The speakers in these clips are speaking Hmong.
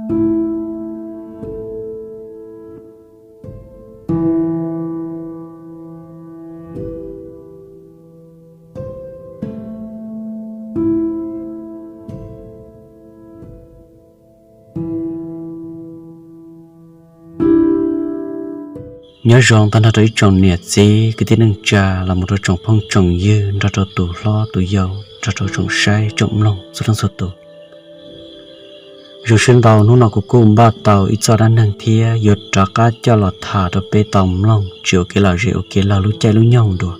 Nyob zoo tag nrho rau ib tsoom niam txiv kwv tij neej tsa los mus rau tsoom phooj tsoom ywg nrog rau tus hlob tus yau nrog rau tsoom saib tsoom mloog txhua leej txhua tus. Zoo siab ntau hnub no kuv kuj npaj tau ib txoj dab neeg thiab yuav rov qab coj los tham rau peb tau mloog tsis ua kev lom zem ua kev laug lub caij lub nyoog dua.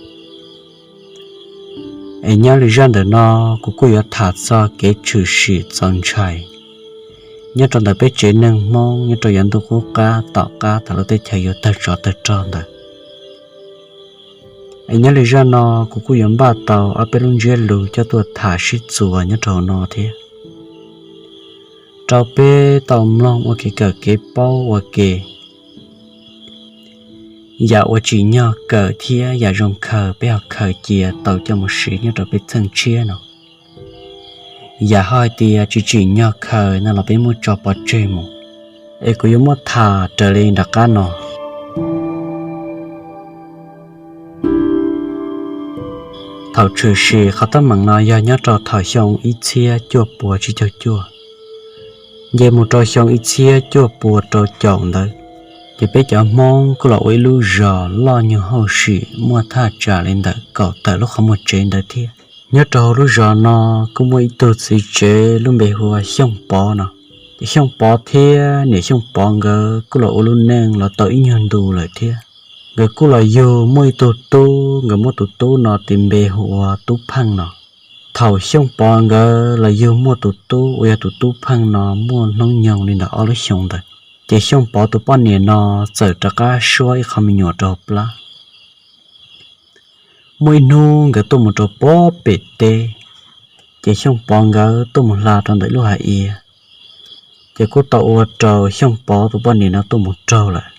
Es nyob li zaj ntawm no kuv kuj yuav tham txog kev tshwm sim txaus ntshai nyob rau ntawm peb tsev neeg Hmoob nyob rau yav ntuj qub qab tom qab thaum lub teb chaws yuav tawg tsov tawg rog ntawd. Es nyob li zaj no kuv kuj yuav npaj tau ob peb lub ntsiab lus coj tuaj tham sib txuas nyob rau hauv no thiab, rau peb tau mloog ua kev kawm kev paub ua ke. Yam uas tsim nyog kawm thiab yam zoo khaws peb ho khaws cia tau coj mus siv nyob rau peb txheej tshiab no. Yam ho hais tias tsis tsim nyog khaws no los peb muab tso pov tseg mus. Es kuv yuav muab tham raws li nram qab no. Thaum tshwm sim qhov teeb meem no yog nyob rau thaum xyoo ib txhiab cuaj puas tsib caug cuaj, nce mus rau xyoo ib txhiab cuaj puas rau caum ntawd, ces peb cov Hmoob kuj los ua ib lub zos loj nyuag hauj sim muaj thaj tsam li ntawm kaum tawm lub qhov muag tsev ntawd thiab. Nyob rau hauv lub zos no kuj muaj ib tug txiv tsev lub npe hu ua Xyooj Pov no. Ces Xyooj Pov thiab niam Xyooj Pov nkawd kuj los ua lub neej los tau ib nyuag ntu lawm thiab. Nkawd kuj los yug muaj ib tug tub, nkawd muab tus tub no tis npe hu ua Tub Pheej no. Thaum Xyooj Pov nkawd los yug muaj tus tub uas yog tus Tub Pheej no muaj hnub nyoog li ntawm ob lub xyoo ntawd, ces Xyooj Pov tus poj niam no txawm rov qab suab ib qho me nyuam rau hauv plab. Muaj ib hnub nkawd tuaj mus rau pob pem teb, ces Xyooj Pov nkawd tuaj mus hla rau ntawm ib lub hav iav, ces kuj tau ua rau Xyooj Pov tus poj niam no tuaj mus raug lawm.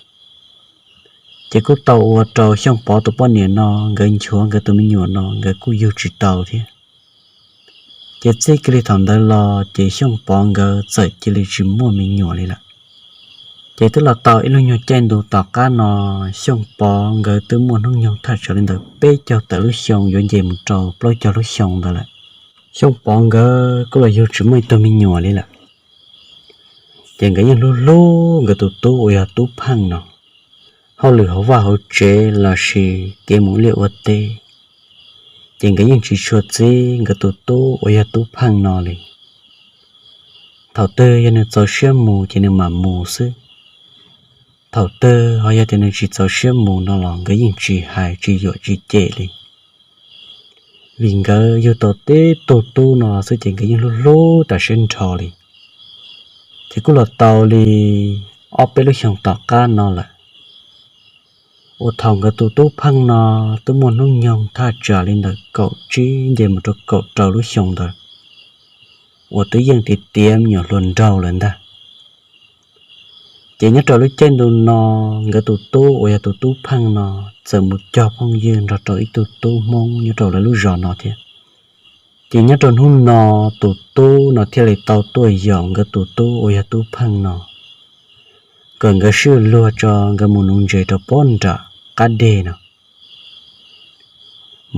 Ces kuj tau ua rau Xyooj Pov tus poj niam no nkawd nchuav nkawd tus me nyuam no nkawd kuj yug tsis tau thiab. Ces txij kiag li thaum ntawd los ces Xyooj Pov nkawd txawm cia li tsis muaj me nyuam li lawm. Ces twb los tau ib lub nyuag caij ntu tom qab no, Xyooj Pov nkawd twb muaj hnub nyoog thaj tsam li ntawm peb caug tawm lub xyoo yuav nce mus rau plaub caug lub xyoo ntawd lawm. Xyooj Pov nkawd kuj los yug tsis muaj ib tug me nyuam li lawm. Ces nkawd yeej hlub hlub nkawd tus tub uas yog Tub Pheej no. Hauj lwm hauv vaj hauv tsev lossis kev mus liaj ua teb, ces nkawd yeej tsis tshua txib nkawd tus tub uas yog Tub Pheej no li. Thaum twg yog nws txaus siab mus ces nws mam mus xwb. Thaum twg ho yog tias nws tsis txaus siab mus no los nkawd yeej tsis hais tsis yuam tsis cem li. Vim nkawd yug tau tib tug tub no xwb ces nkawd yeej hlub hlub tas siab nrho li. Ces kuj los tau li ob peb lub xyoos tom qab no lawm, uas thaum nkawd tus Tub Pheej no twb muaj hnub nyoog thaj tsam li ntawm kaum tsib nce mus rau kaum rau lub xyoo ntawd, uas twb yeej tiav tiav me nyuam hluas nraug lawm ntag. Ces nyob rau lub caij ntu no, nkawd tus tub uas yog tus Tub Pheej no txawm mus cog phooj ywg nrog rau ib tug tub Hmoob nyob rau lawv lub zos no thiab. Ces nyob rau hnub no, tus tub no thiaj li tau tuaj yaum nkawd tus tub uas yog Tub Pheej no, kom nkawd sib luag tso nkawd mus nuv ntses rau pob nram qab deg no.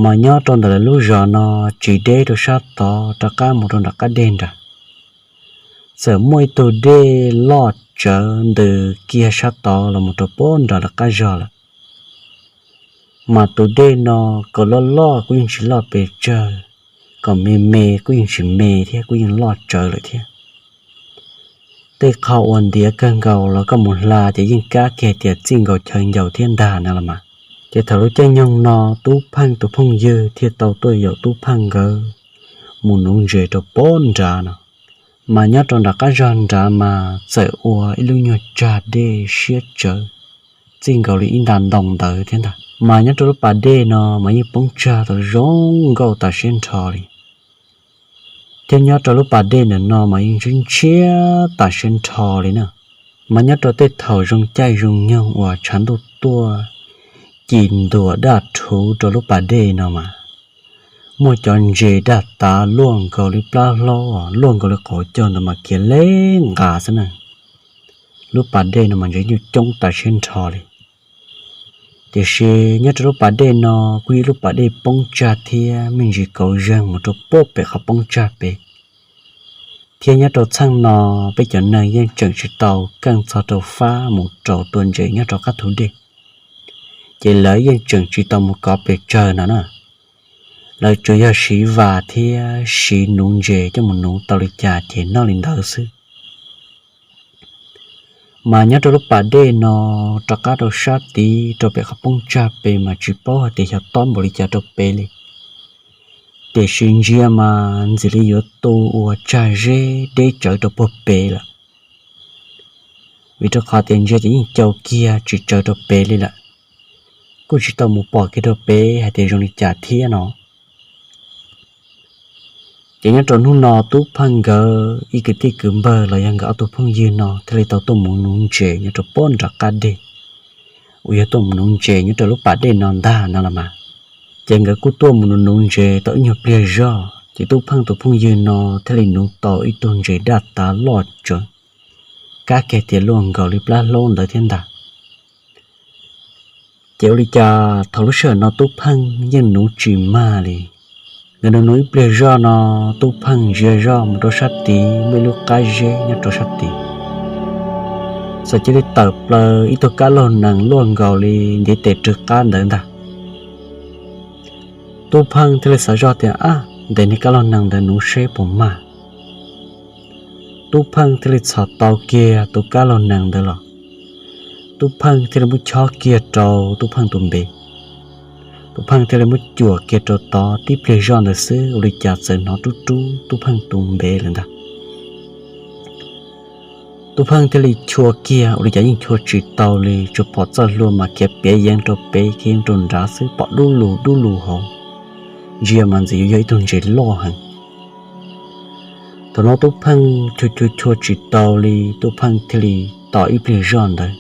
Mas nyob rau ntawm lawv lub zos no, tsis deb rau sab tod rov qab mus rau nram qab deg nrad, txawm muaj ib tug dej loj tsawv ntws kiag sab tod los mus rau pob nram lawv qab zos lawm. Mas tus dej no kom loj loj kuj yeej tsis loj pes tsawg, kom me me kuj yeej tsis me thiab, kuj yeej loj tsawv lawm thiab. Tej qho uas ntiav kawg nkaus los koj mus hla ces yeej kab kiag tias txij nkaus chaw ncaus thiab ntag no los mas. Ces thaum lub caij nyoog no, Tub Pheej tus phooj ywg thiaj tau tuaj yaum Tub Pheej nkawd mus nuv ntses rau pob nrad no. Mas nyob rau nram qab zog nrad mas txawm ua ib lub nyuag tsag dej siab tsawv, txij nkaus li ib nta ntoo ntawd thiab ntag. Mas nyob rau lub pas dej no mas yeej poob tsag tau zoo nkauj tas siab nrho li. Thiab nyob rau lub pas dej ntawm no mas yeej ntshiab ntshiab tas siab nrho li na. Mas nyob rau tej thaum zoo caij zoo nyoog uas tshav ntuj tuaj ci ntuas daj rhuv rau lub pas dej no mas, muaj cov ntses daj tav luaj nkaus li plab hlaub, luaj nkaus li qauv caug ntawd mas khiav li nqa xwb na. Lub pas dej no mas ntses nyuj coob tas siab nrho li. Tiam sis nyob rau lub pas dej no kuj yog lub pas dej poob tsag thiab me ntsis kauv zeeg mus rau puag pem qhov poob tsag pem. Thiab nyob rau txheej no peb cov neeg yeej tseem tsis tau keej txog rau fab mus rau tua ntses nyob rau qab thug dej, ces lawv yeej tseem tsis tau mus kov pes tsawg no na. Lawv tsuas yog siv vas thiab siv nuv ntses coj mus nuv tau li cas ces noj li ntawd xwb. Mas nyob rau lub pas dej no rov qab rau sab tid rau pem qhov poob tsag pem mas tsis paub hais tias xyov tob npaum li cas rau pem li. Tiam sis ntsia mas ntxim li yuav tu ua tsag zeb deb tsawv rau puag pem lawm, vim rau qhov tias ntsia ces yeej caum kiag tsis tsawv rau pem li lawm. Kuj tsis tau mus pom kiag rau pem hais tias zoo li cas thiab no. Ces nyob rau hnub no Tub Pheej nkawd ib kwv tij kwv npawg los yog nkawd ob tug phooj ywg no thiaj li tau tuaj mus nuv ntses nyob rau puag nram qab deg, uas yog tuaj mus nuv ntses nyob rau lub pas dej no ntag no los mas. Ces nkawd kuj tuaj mus nuv nuv ntses tau ib nyuag pliag zog ces Tub Pheej tus phooj ywg no thiaj li nuv tau ib tug ntses daj tav loj tsawv, kab kiag tias luaj nkaus li plab hlaub ntawd thiab ntag. Ces ua li cas thaum lub sij hawm no Tub Pheej yeej nuv tsis mag li. Nkawd nuv nuv ib pliag zoj no, Tub Pheej ntsia zoj mus rau sab tid muaj ib lub qab zeb nyob rau sab tid, txawm cia li tawm plaws ib tug kab laug nees luaj nkaus li ntiv tes rwg qab ntawd ntag. Tub Pheej thiaj li xav zoj tias, ab, ntes niag kab laug nees ntawd nuv seb puas mag. Tub Pheej thiaj li txhos tau kiag tus kab laug nees ntawd los, Tub Pheej thiaj li muab chob kiag rau Tub Pheej tus npe. Tub Pheej thiaj li muab cuam kiag rau tod tib pliag zoj ntawd xwb ua li cas txawm hnov rub rub Tub Pheej tus npe lawm ntag. Tub Pheej thiaj li chua kiag ua li cas yeej chua tsis tau li, tsuas pom txoj hlua mas khiav piav yeev rau pem khiav yeev rau nrad xwb, pom dub lug dub lug hauv, ntsia mas ntxim yuav yog ib tug ntses loj heev. Thaum no Tub Pheej chua chua chua tsis tau li, Tub Pheej thiaj li tos ib pliag zoj ntawd,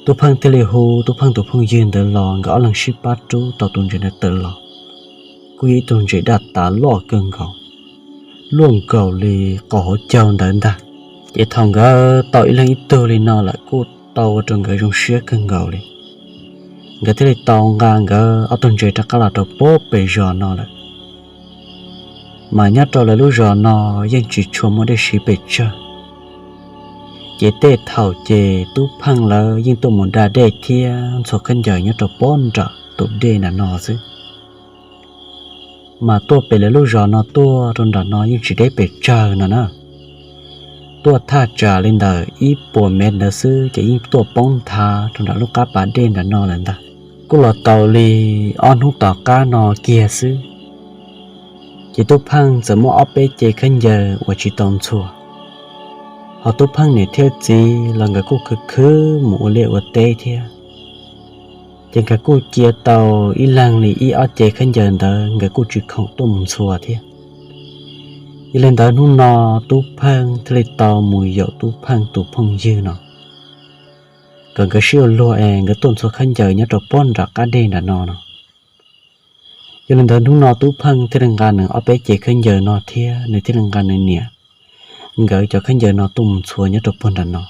Tub Pheej thiaj li hu Tub Pheej tus phooj ywg ntawd los, nkawd ob leeg sib pab rub tau tus ntses ntawd tawm los. Kuj yog ib tug ntses daj tav loj kawg nkaus, luaj nkaus li qau hauv caug ntawd ntag. Ces thaum nkawd tau ib leeg ib tug li no lawm kuj tau ua rau nkawd zoo siab kawg nkaus li. Nkawd thiaj li tau nqa nkawd ob tug ntses rov qab los rau puag pem zos no lawm. Mas nyob rau lawv lub zos no yeej tsis tshua muaj dej siv pes tsawg, ces tej thaum ces Tub Pheej lawv yeej tuaj mus da dej thiab ntxhua khaub ncaws nyob rau puag nram tus dej nram no xwb. Mas tuaj pem lawv lub zos no tuaj rau nram no yeej tsis deb pes tsawg no na. Tuaj thaj tsam li ntawm ib puas mev ntawd xwb ces yeej tuaj poob nthav rau nram lub qab pas dej nram no lawm ntag. Kuj los tau li ob hnub tom qab no kiag xwb, ces Tub Pheej txawm muaj ob peb ce khaub ncaws uas tsis tau ntxhua. Ho Tub Pheej niam thiab txiv los nkawd kuj khwv khwv mus ua liaj ua teb thiab, ces nkawd kuj cia tau ib leeg li ib ob ce khaub ncaws ntawd nkawd kuj tsis khoom tuaj mus ntxhua thiab. Yog li ntawd hnub no Tub Pheej thiaj li tau mus yaum Tub Pheej tus phooj ywg no kom nkawd sib ua luag es nkawd tuaj ntxhua khaub ncaws nyob rau puag nram qab dej nram no no. Yog li ntawd hnub no Tub Pheej thiaj li nqa nws ob peb ce khaub ncaws no thiab nws thiaj li nqa nws niam nkawd cov khaub ncaws no tuaj mus ntxhua nyob rau puag nram no.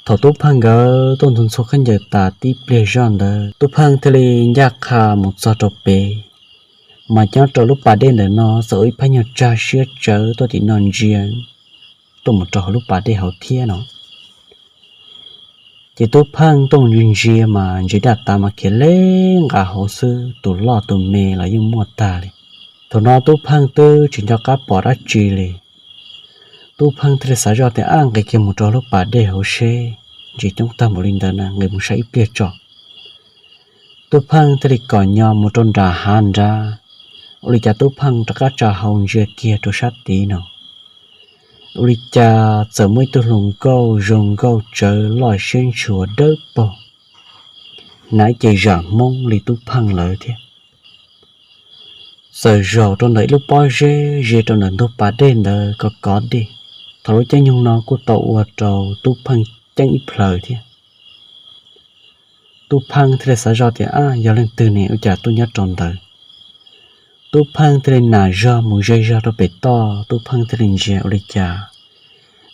Thaum Tub Pheej nkawd tuaj ntxhua ntxhua khaub ncaws tas tib pliag zoj ntawd Tub Pheej thiaj li ncaj qha mus txog rau pem, mas nyob rau lub pas dej ntawm no txawm ua ib phab nyuag tsag siab tsawv tuaj tim no ntsia tuaj mus rau hauv lub pas dej hauv thiab no. Ces Tub Pheej tuaj mus ntsia ntsia mas ntses daj tav mas khiav li nqa hauv xwb, tus loj tus me los yeej muaj tag li. Thaum no Tub Pheej twb tsis nco qab pom dab tsi li. Tub Pheej thiaj li xav zoj tias, ab, nqis kiag mus rau lub pas dej hauv seb, ntses coob tag npaum li ntawd na, nqis mus saib ib pliag tso. Tub Pheej thiaj li kom nyo mus rau nram hav nrad. Ua li cas Tub Pheej rov qab tsa hau ntsia kiag rau sab tid no, ua li cas txawm muaj ib tug hluas nkauj zoo nkauj tsawv loj siab ntshua dawb paug, hnav ib ce zam Hmoob li Tub Pheej lawv thiab, txawm zaum rau ntawm ib lub pob zeb ze rau ntawm ntug pas dej ntawd kov kov dej. Thaum lub caij nyoog no kuj tau ua rau Tub Pheej ceeb ib plhaws thiab. Tub Pheej thiaj li xav zoj tias, ab, yog leej twg ne ua cas tuaj nyob rau ntawd. Tub Pheej thiaj li nam zog mus ze zog rau pem toj, Tub Pheej thiaj li ntsia ua li cas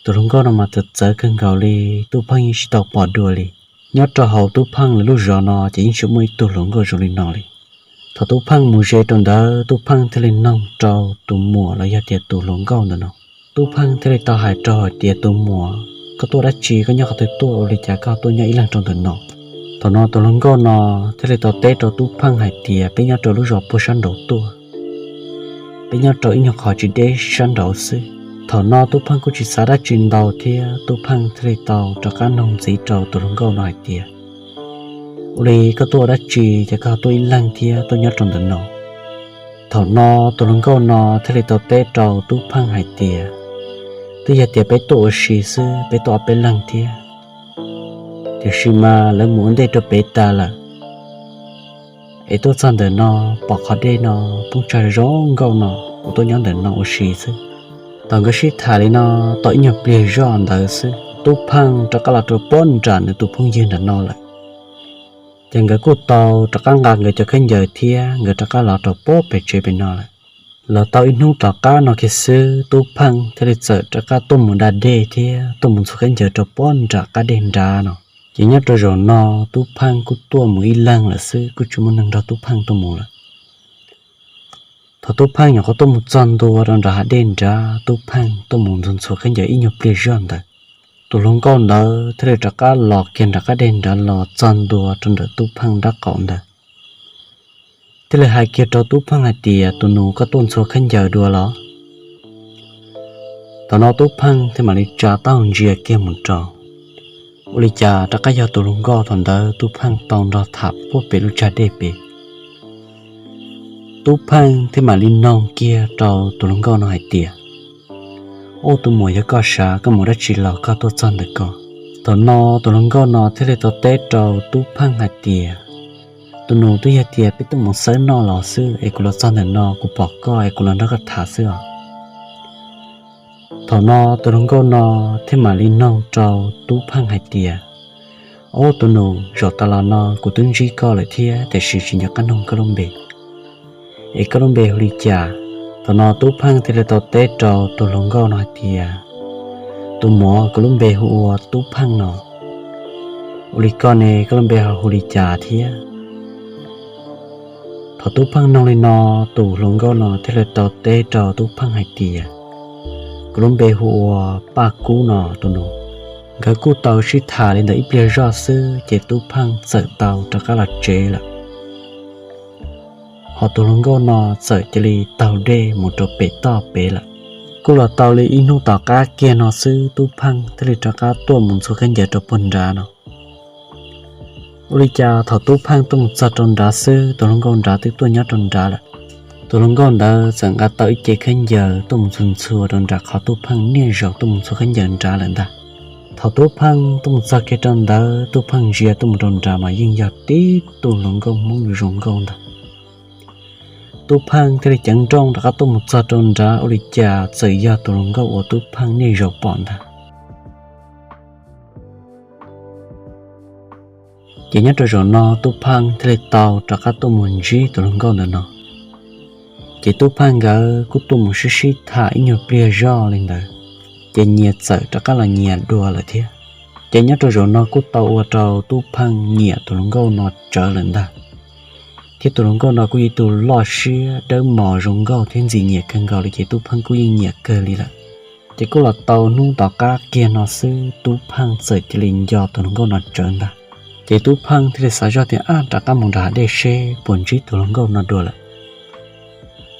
Tus hluas nkauj no mas txawv txawv kawg nkaus li, Tub Pheej yeej tsis tau pom dua li. Nyob rau hauv Tub Pheej lawv lub zos no ces yeej tsis muaj ib tug hluas nkauj zoo li no li. Thaum Tub Pheej mus ze rau ntawd, Tub Pheej thiaj li noog rau tus muam los yog tias tus hluas nkauj ntawm no. Tub Pheej thiaj li tau hais rau hais tias, tus muam, koj tuaj dab tsi, koj nyob qhov twg tuaj, ua li cas koj tuaj nyob ib leeg rau ntawm no? Thaum no tus hluas nkauj no thiaj li tau teb rau Tub Pheej hais tias, peb nyob rau lub zos puag sab nraud tuaj, peb nyob rau ib nyuag qhov tsis deb sab nraud xwb. Thaum no Tub Pheej kuj tsis xav dab tsi ntau thiab, Tub Pheej thiaj li tau rov qab noog ntxiv rau tus hluas nkauj no hais tias, ua li koj tuaj ua dab tsi ces koj tuaj ib leeg thiab tuaj nyob rau ntawm no? Thaum no tus hluas nkauj no thiaj li tau teb rau Tub Pheej hais tias, twb yog tias peb tuaj ua si xwb, peb tuaj ob peb leeg thiab, tiam sis mas lawv mus ua ntej rau pem tas lawm, es tuaj txog ntawm no pom qhov dej no poob tsag zoo nkauj no, kuv tuaj nyob ntawm no ua si xwb. Thaum nkawd sib tham li no tau ib nyuag pliag zoj ntawd xwb, Tub Pheej rov qab los rau puag nram nws tus phooj ywg nram no lawm. Ces nkawd kuj tau rov qab nqa nkawd cov khaub ncaws thiab nkawd rov qab los rau puag pem tsev pem no lawm. Los tau ib hnub tom qab no kiag xwb, Tub Pheej thiaj li txawm rov qab tuaj mus da dej thiab tuaj mus ntxhua khaub ncaws rau puag nram qab dej nrad no. Ces nyob rau zaum no, Tub Pheej kuj tuaj mus ib leeg lawm xwb, kuj tsis muaj neeg nrog Tub Pheej tuaj mus lawm. Thaum Tub Pheej nyuam qhuav tuaj mus txog ntua rau nram hav dej nrad, Tub Pheej tuaj mus ntxhua ntxhua khaub ncaws ib nyuag pliag zog ntawd, tus hluas nkauj ntawd thiaj li rov qab los kiag nram qab dej nrad los txog ntua rau nram Tub Pheej nraub qaum ntawd, thiaj li hais kiag rau Tub Pheej hais tias, tus nus, koj tuaj ntxhua khaub ncaws dua los? Thaum no Tub Pheej thiaj mam li tsa taub hau ntsia kiag mus rau, ua li cas rov qab yog tus hluas nkauj thaum ntawd Tub Pheej tau nrog tham puag pem lub tsag dej pem. Tub Pheej thiaj mam li noog kiag rau tus hluas nkauj no hais tias, ub, tus muam, yog koj sav, koj mus dab tsi los koj tuaj txog ntawm ko? Thaum no tus hluas nkauj no thiaj li tau teb rau Tub Pheej hais tias, tus nus, twb yog tias peb tuaj mus xawb noj los xwb es kuv los txog ntawm no kuv pom koj es kuv los nrog koj tham xwb os. Thaum no tus hluas nkauj no thiaj mam li noog rau Tub Pheej hais tias, ob, tus nus, zaum tas los no kuv twb ntsib koj lawm thiab tiam sis tsis nco qab noog koj lub npe, es koj lub npe hu li cas? Thaum no Tub Pheej thiaj li tau teb rau tus hluas nkauj no hais tias, tus muam, kuv lub npe hu ua Tub Pheej no. Ua li koj ne, koj lub npe ho hu li cas thiab? Thaum Tub Pheej noog li no, tus hluas nkauj no thiaj li tau teb rau Tub Pheej hais tias, kuv lub npe hu ua Paj Kub no tus nus. Nkawd kuj tau sib tham li ntawd ib pliag zoj xwb ces Tub Pheej txawm tau rov qab los tsev lawm. Hos tus hluas nkauj no txawm cia li taug dej mus rau pem toj pem lawm. Kuj los tau li ib hnub tom qab kiag no xwb, Tub Pheej thiaj li rov qab tuaj mus ntxhua khaub ncaws rau puag nrad no. Ua li cas thaum Tub Pheej tuaj mus txog rau nrad xwb, tus hluas nkauj nrad twb tuaj nyob rau nrad lawm. Tus hluas nkauj ntawd txawm nqa tau ib ce khaub ncaws tuaj mus ntxhua ntxhua rau nram qhov Tub Pheej niaj zaus tuaj mus ntxhua khaub ncaws nrad lawm ntag. Thaum Tub Pheej tuaj mus txog kiag rau ntawd, Tub Pheej ntsia tuaj mus rau nrad mas yeej yog tib tug hluas nkauj Hmoob zoo nkauj ntag. Tub Pheej thiaj li ceev nrooj rov qab tuaj mus txog rau nrad, ua li cas txawm yog tus hluas nkauj uas Tub Pheej niaj zaus pom ntag. Ces nyob rau zaum no Tub Pheej thiaj li tau rov qab tuaj mus ntsib tus hluas nkauj ntawm no. Ces Tub Pheej nkawd kuj tuaj mus sib sib tham ib nyuag pliag zoj li ntawd, ces nyias txawm rov qab los nyias dua lawm thiab. Ces nyob rau zaum no kuj tau ua rau Tub Pheej nyiam tus hluas nkauj no tsawv lawm ntag. Thiab tus hluas nkauj no kuj yog ib tug loj siab dawb mos zoo nkauj thiab ntxim nyiam kawg nkaus li, ces Tub Pheej kuj yeej nyiam kawg li lawm. Ces kuj los tau hnub tom qab kiag no xwb, Tub Pheej txawm cia li nco tus hluas nkauj no tsawv ntag. Ces Tub Pheej thiaj li xav zoj tias, ab, rov qab mus nram hav dej seb puas ntsib tus hluas nkauj no dua lawm.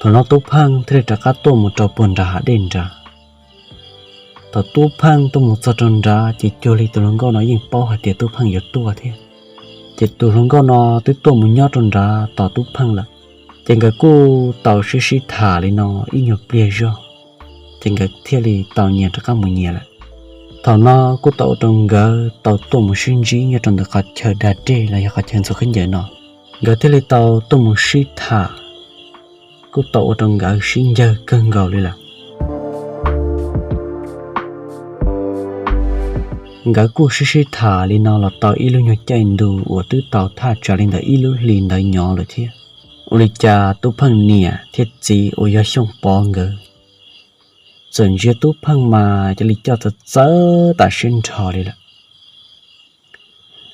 Thaum no Tub Pheej thiaj li rov qab tuaj mus rau puag nram hav dej nrad. Thaum Tub Pheej tuaj mus txog rau nrad ces cuag li tus hluas nkauj no yeej paub hais tias Tub Pheej yuav tuaj thiab. Ces tus hluas nkauj no twb tuaj mus nyob rau nrad tos Tub Pheej lawm. Ces nkawd kuj tau sib sib tham li no ib nyuag pliag zog, ces nkawd thiaj li tau nyias rov qab mus nyias lawm. Thaum no kuj tau ua rau nkawd tau tuaj mus sib ntsib nyob rau ntawm qhov chaw da dej los yog qhov chaw ntxhua khaub ncaws no. Nkawd thiaj li tau tuaj mus sib tham, kuj tau ua rau nkawd sib ncawg kawg nkaus li lawm. Nkawd kuj sib sib tham li no los tau ib lub nyuag caij ntu uas twb tau thaj tsam li ntawm ib lub hlis ntawd nyob lawm thiab. Ua li cas Tub Pheej niam thiab txiv uas yog Xyooj Pov nkawd, txawm ntsia Tub Pheej mas cia li coj txawv txawv tam siab nrho li lawm.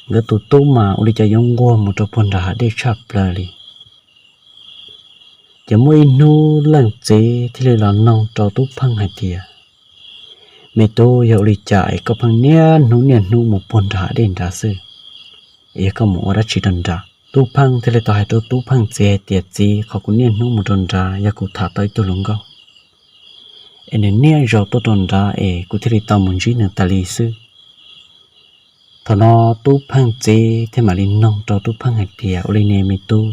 Nkawd tus tub mas ua li cas yuav nquag mus rau puag nram hav dej tshaj plaws li. Ces muaj ib hnub leej txiv thiaj li los noog rau Tub Pheej hais tias, Me tub, yog ua li cas es koj pheej niaj hnub niaj hnub mus puag nram hav dej nrad xwb? Yog koj mus ua dab tsi rau nrad? Tub Pheej thiaj li tau hais rau Tub Pheej txiv hais tias, Txiv, qhov kuv niaj hnub mus rau nrad yog kuv tham tau ib tug hluas nkauj, es nws niaj zaus tuaj rau nrad es kuv thiaj li tau mus ntsib nws tas li xwb. Thaum no Tub Pheej txiv thiaj mam li noog rau Tub Pheej hais tias, Ua li ne me tub,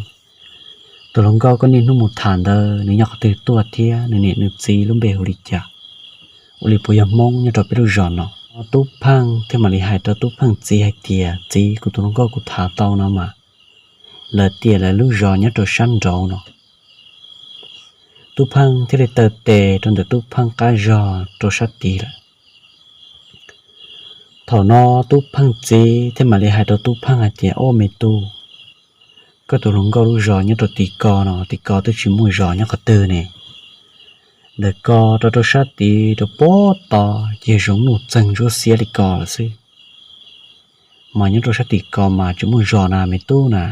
tus hluas nkauj koj niaj hnub mus tham ntawd nws nyob qhov twg tuaj thiab nws niam nws txiv lub npe hu li cas? Ua li puas yog Hmoob nyob rau peb lub zos no? Tub Pheej thiaj mam li hais rau Tub Pheej txiv hais tias, Txiv, kuv tus hluas nkauj kuv tham tau no mas lawv tias lawv lub zos nyob rau sab nraud no. Tub Pheej thiaj li taw tes rau ntawm Tub Pheej qab zog rau sab tid lawm. Thaum no Tub Pheej txiv thiaj mam li hais rau Tub Pheej hais tias, Au me tub, koj tus hluas nkauj lub zos nyob rau tim ko no, tim ko twb tsis muaj zos nyob qhov twg ne. Ntawm ko rau rau sab tid rau puag tod ces yog zoov nuj txeeg ntsuab xiab li ko lawm xwb, mas nyob rau sab tim ko mas tsis muaj zos na me tub na.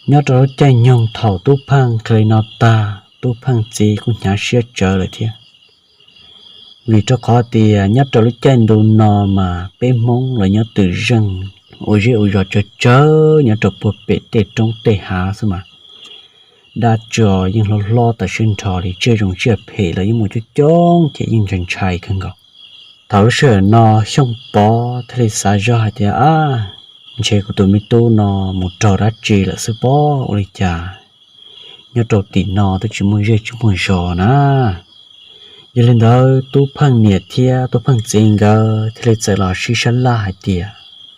Nyob rau lub caij nyoog thaum Tub Pheej qhia li no tag, Tub Pheej txiv kuj hnyav siab tsawv lawm thiab. Vim rau qhov tias nyob rau lub caij ntu no mas peb Hmoob los nyob twm zeej ua zej ua zos tsawg tsawg nyob rau puag pem tej roob tej hav xwb mas dab tsi yeej hlob hlob tam siab nrho li, tsiaj zoo tsiaj phem los yeej muaj coob coob ces yeej ntshai ntshai kawg nkaus. Thaum lub sij hawm no Xyooj Pov thiaj li xav zoj hais tias, Ab, ntshe kuv tus me tub no mus raug dab tsi lawm xwb pob, ua li cas nyob rau tim no twb tsis muaj zej tsis muaj zos na. Yog li ntawd Tub Pheej niam thiab Tub Pheej txiv nkawd thiaj li txawm los sib sab laj hais tias,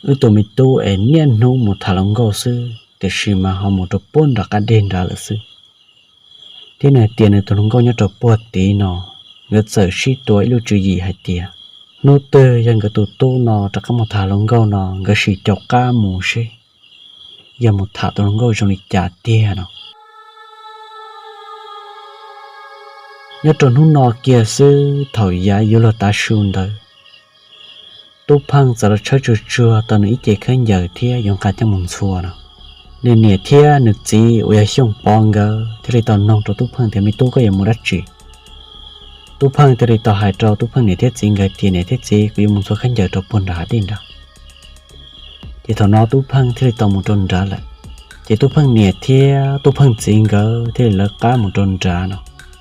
Wb tus me tub es niaj hnub mus tham hluas nkauj xwb, tiam sis mas ho mus rau puag nram qab deg nrad lawm xwb, thiab nws hais tias nws tus hluas nkauj nyob rau puag tid no. Nkawd txawm sib tua ib lub tswv yim hais tias, hnub twg yog nkawd tus tub no rov qab mus tham hluas nkauj no nkawd sim caum qab mus seb yog mus tham tus hluas nkauj zoo li cas tiag no. Nyob rau hnub no kiag xwb, thaum yav yuav luag tav su ntawd, Tub Pheej txawm los tshawb tsuag tsuag tau nws ib ce khaub ncaws thiab yuav nqa coj mus ntxhua no. Nws niam thiab nws txiv uas yog Xyooj Pov nkawd thiaj li tau noog rau Tub Pheej tias, Me tub, koj yuav mus dab tsi? Tub Pheej thiaj li tau hais rau Tub Pheej niam thiab txiv nkawd tias, Niam thiab txiv, kuv yuav mus ntxhua khaub ncaws rau puag nram hav dej nrad. Ces thaum no Tub Pheej thiaj li tau mus rau nrad lawm. Ces Tub Pheej niam thiab Tub Pheej txiv nkawd thiaj li lawv qab mus rau nrad no.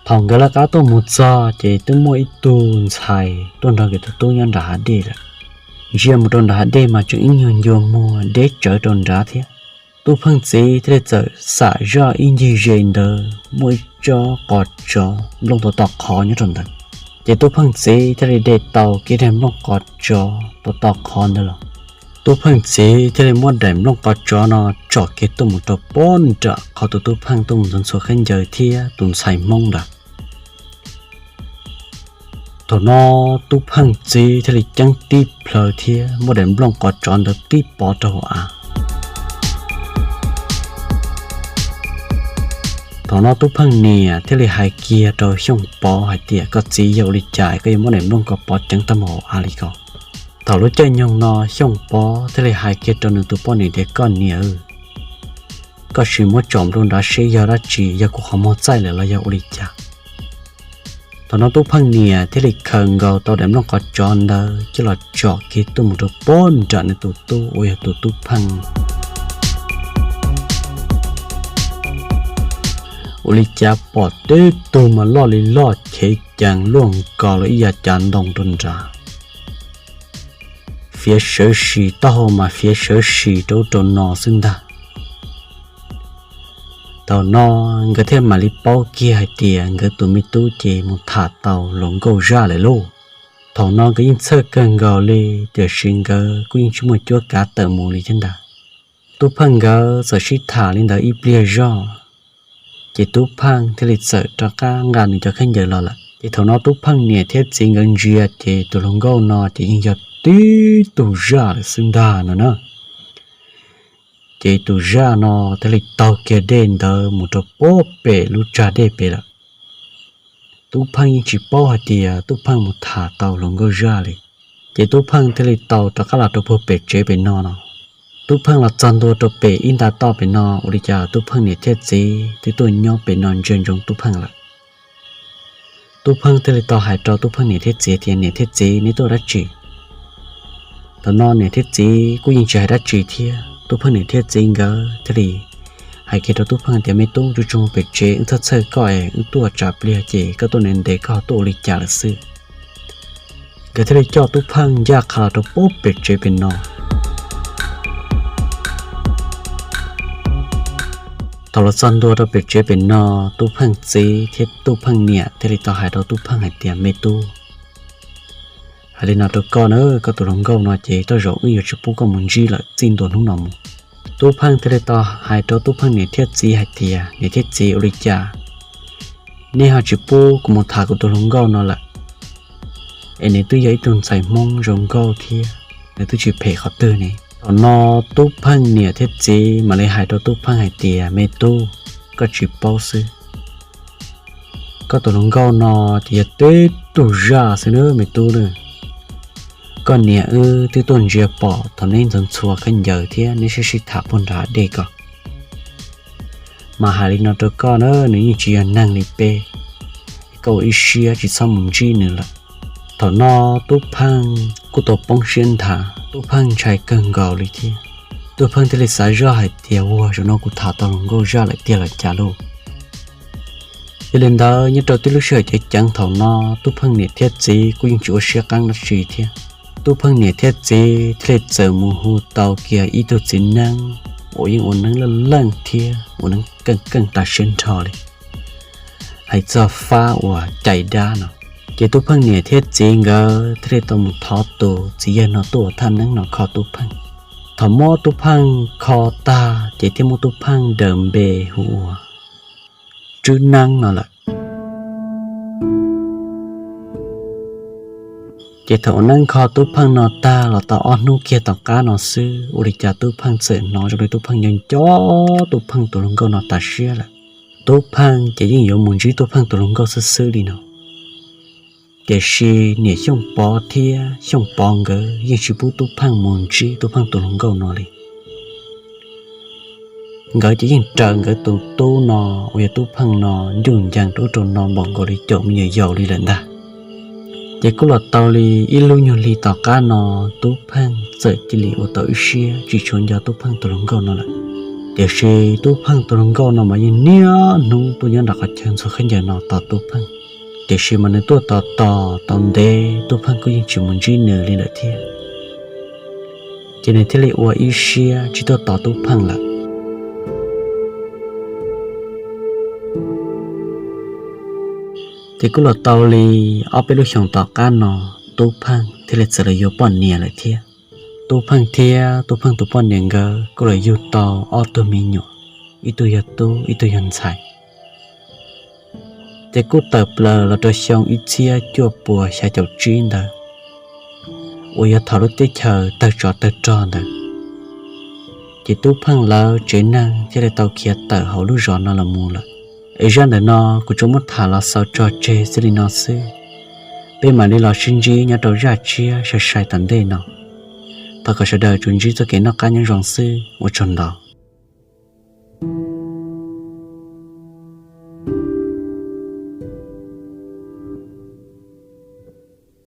Thaum nkawd lawv qab tuaj mus txog ces twb muaj ib tug ntxhais tuaj nrog nkawd tus tub nyob nram hav dej lawm. Ntsia mus rau nram hav dej mas tseem ib nyuag ncua muag deb tsawv rau nrad thiab. Tub Pheej txiv thiaj li txawm xam zoj ib ncig ze ntawd muaj ib tsob qos tsov nplooj tau tom qhov nyob rau ntawd. Ces Tub Pheej txiv thiaj li de tau kiag daim nplooj qos tsov tau tom qhov ntawd los. Tub Pheej txiv thiaj li muab daim nplooj qos tsov no tsom kiag tuaj mus rau puag nram qhov tus Tub Pheej tuaj mus ntxhua ntxhua khaub ncaws thiab tus ntxhais Hmoob ntawd. Thaum no Tub Pheej txiv thiaj li ceeb tib plhaw thiab muab daim nplooj qos tsov ntawd tib pov rau hauv av. Thaum no Tub Pheej niam thiaj li hais kiag rau Xyooj Pov hais tias, Koj txiv, yog ua li cas koj yuav muab daim nplooj ko pov ceev tag mus hauv av li ko? Thaum lub caij nyoog no Xyooj Pov thiaj li hais kiag rau nws tus poj niam tias, Koj niam, koj sim muab tsom rau nrad seb yog dab tsi, yog kuv qhov muag txaij lawm los yog ua li cas? Thaum no Tub Pheej niam thiaj li khaws nkaus tau daim nplooj qos tsov ntawd coj los tsom kiag tuaj mus rau puag nram nws tus tub uas yog tus Tub Pheej. Ua li cas pom tib tug mas loj li loj, chev cees luaj nkaus li ib yav cav ntoo rau nrad, fiav sawv sis, taub hau mas fiav sawv sis rau ub rau no xwb ntag. Thaum no nkawd thiaj mam li paub kiag hais tias nkawd tus me tub ces mus tham tau hluas nkauj zaj lawm lauj. Thaum no nkawd yeej txhawj kawg nkaus li, tiam sis nkawd kuj yeej tsis muaj cuab kav tawm mus li thiab ntag. Tub Pheej nkawd txawm sib tham li ntawd ib pliag zog, ces Tub Pheej thiaj li txawm rov qab nqa nws cov khaub ncaws los lawm. Ces thaum no Tub Pheej niam thiab txiv nkawd ntsia ces tus hluas nkauj no ces yeej yog tib tug zaj lawm xwb ntag no na. Ces tus zaj no thiaj li taug kiag dej ntawd mus rau puag pem lub tsag dej pem lawm. Tub Pheej yeej tsis paub hais tias Tub Pheej mus tham tau hluas nkauj zaj li. Ces Tub Pheej thiaj li tau rov qab los rau puag pem tsev pem no no. Tub Pheej los txog ntua rau pem ib nta toj pem no, ua li cas Tub Pheej niam thiab txiv twb tuaj nyob pem no ntsia ntsoov Tub Pheej lawm. Tub Pheej thiaj li tau hais rau Tub Pheej niam thiab txiv tias, Niam thiab txiv, neb tuaj dab tsi? Thaum no niam thiab txiv kuj yeej tsis hais dab tsi thiab. Tub Pheej niam thiab txiv nkawd thiaj li hais kiag rau Tub Pheej tias, Me tub, tsuas tsuas mus pem tsev, wb txhawj txhawj koj es wb tuaj tsam pliag ces koj tuaj ntev ntev koj ho tuaj ua li cas lawm xwb. Nkawd thiaj li coj Tub Pheej ncaj qha los rau puag pem tsev pem no. Thaum los txog ntua rau pem tsev pem no, Tub Pheej txiv thiab Tub Pheej niam thiaj li tau hais rau Tub Pheej hais tias, Me tub, hais li no rau koj na, koj tus hluas nkauj no ces tej zaum wb yuav tsis pub koj mus ntsib lawm txij ntua hnub no mus. Tub Pheej thiaj li tau hais rau Tub Pheej niam thiab txiv hais tias, Niam thiab txiv, ua li cas nej ho tsis pub kuv mus tham kuv tus hluas nkauj no lawm? Es nws twb yog ib tug ntxhais Hmoob zoo nkauj thiab nws twb tsis phem qhov twg ne. Thaum no Tub Pheej niam thiab txiv mam li hais rau Tub Pheej hais tias, Me tub, koj tsis paub xwb. Koj tus hluas nkauj no ces yog tib tug zaj xwb na me tub na. Koj niam wb twb tuaj ntsia pom thaum neb ntxhua ntxhua khaub ncaws thiab neb sib sib tham puag nram dej ko. Mas hais li no rau koj na, nws yeej tsis yog neeg li peb, koj ua ib siab tsis txhob mus ntsib nws lawm. Thaum no Tub Pheej kuj tau poob siab nthav, Tub Pheej ntshai kawg nkaus li thiab. Tub Pheej thiaj li xav zoj hais tias, Ua, zaum no kuv tham tau hluas nkauj zaj lawm tiag los cas lauj? Yog li ntawd, nyob rau tib lub sij hawm ceev ceev thaum no, Tub Pheej niam thiab txiv kuj yeej tsis ua siab qeeb dab tsi thiab. Tub Pheej niam thiab txiv thiaj li txawm mus hu tau kiag ib tug txiv neeb uas yeej ua neeb leej leej thiab ua neeb keej keej tas siab nrho li, hais txog fab uas cais dab no. Ces Tub Pheej niam thiab txiv nkawd thiaj li tau mus thov tus txiv yawg no tuaj ua thaj neeb no kho Tub Pheej. Thaum muab Tub Pheej kho tag ces thiaj muab Tub Pheej daws npe hu ua Tswb Neeb no lawm. Ces thaum ua neeb kho Tub Pheej no tag los tau ob hnub kiag tom qab no xwb, ua li cas Tub Pheej txawm hnov zoo li Tub Pheej nco nco Tub Pheej tus hluas nkauj no tas siab lawm. Tub Pheej ces yeej yuav mus ntsib Tub Pheej tus hluas nkauj xwb xwb li no. Tiam sis niam Xyooj Pov thiab Xyooj Pov nkawd yeej tsis pub Tub Pheej mus ntsib Tub Pheej tus hluas nkauj no li. Nkawd ces yeej raws nkawd tus tub no uas yog Tub Pheej no ncuj ncees rau ub rau no npaum nkaus li caum me nyuam yaus li lawm ntag. Ces kuj los tau li ib lub nyuag hli tom qab no, Tub Pheej txawm cia li ua tau ib siab tsis tshua nco Tub Pheej tus hluas nkauj no lawm. Tiam sis Tub Pheej tus hluas nkauj no mas yeej niaj hnub tuaj nyob nram qhov chaw ntxhua khaub ncaws no tos Tub Pheej. Tiam sis mas nws tuaj tos tos tau ntev, Tub Pheej kuj yeej tsis mus ntsib nws li lawm thiab. Ces nws thiaj li ua ib siab tsis tuaj tos Tub Pheej lawm. Ces kuj los tau li ob peb lub xyoos tom qab no, Tub Pheej thiaj li txawm los yuav poj niam lawm thiab. Tub Pheej thiab Tub Pheej tus poj niam nkawd kuj los yug tau ob tug me nyuam, ib tug yog tub ib tug yog ntxhais. Ces kuj tawm plaws los rau xyoo ib txhiab cuaj puas xya caum tsib ntawd, uas yog thaum lub teb chaws tawg tsov tawg rog ntawd. Ces Tub Pheej lawv tsev neeg thiaj li tau khiav tawm hauv lub zos no los mus lawm. Es zaj ntawm no kuv tsuas muab tham los xaus tso tseg xwb li no xwb. Peb mam li los sib ntsib nyob rau zaj tshiab sai sai tom ntej no. Thov kom sawv daws tsuas ntsib txoj kev noj qab nyob zoo xwb, ua tsaug ntau.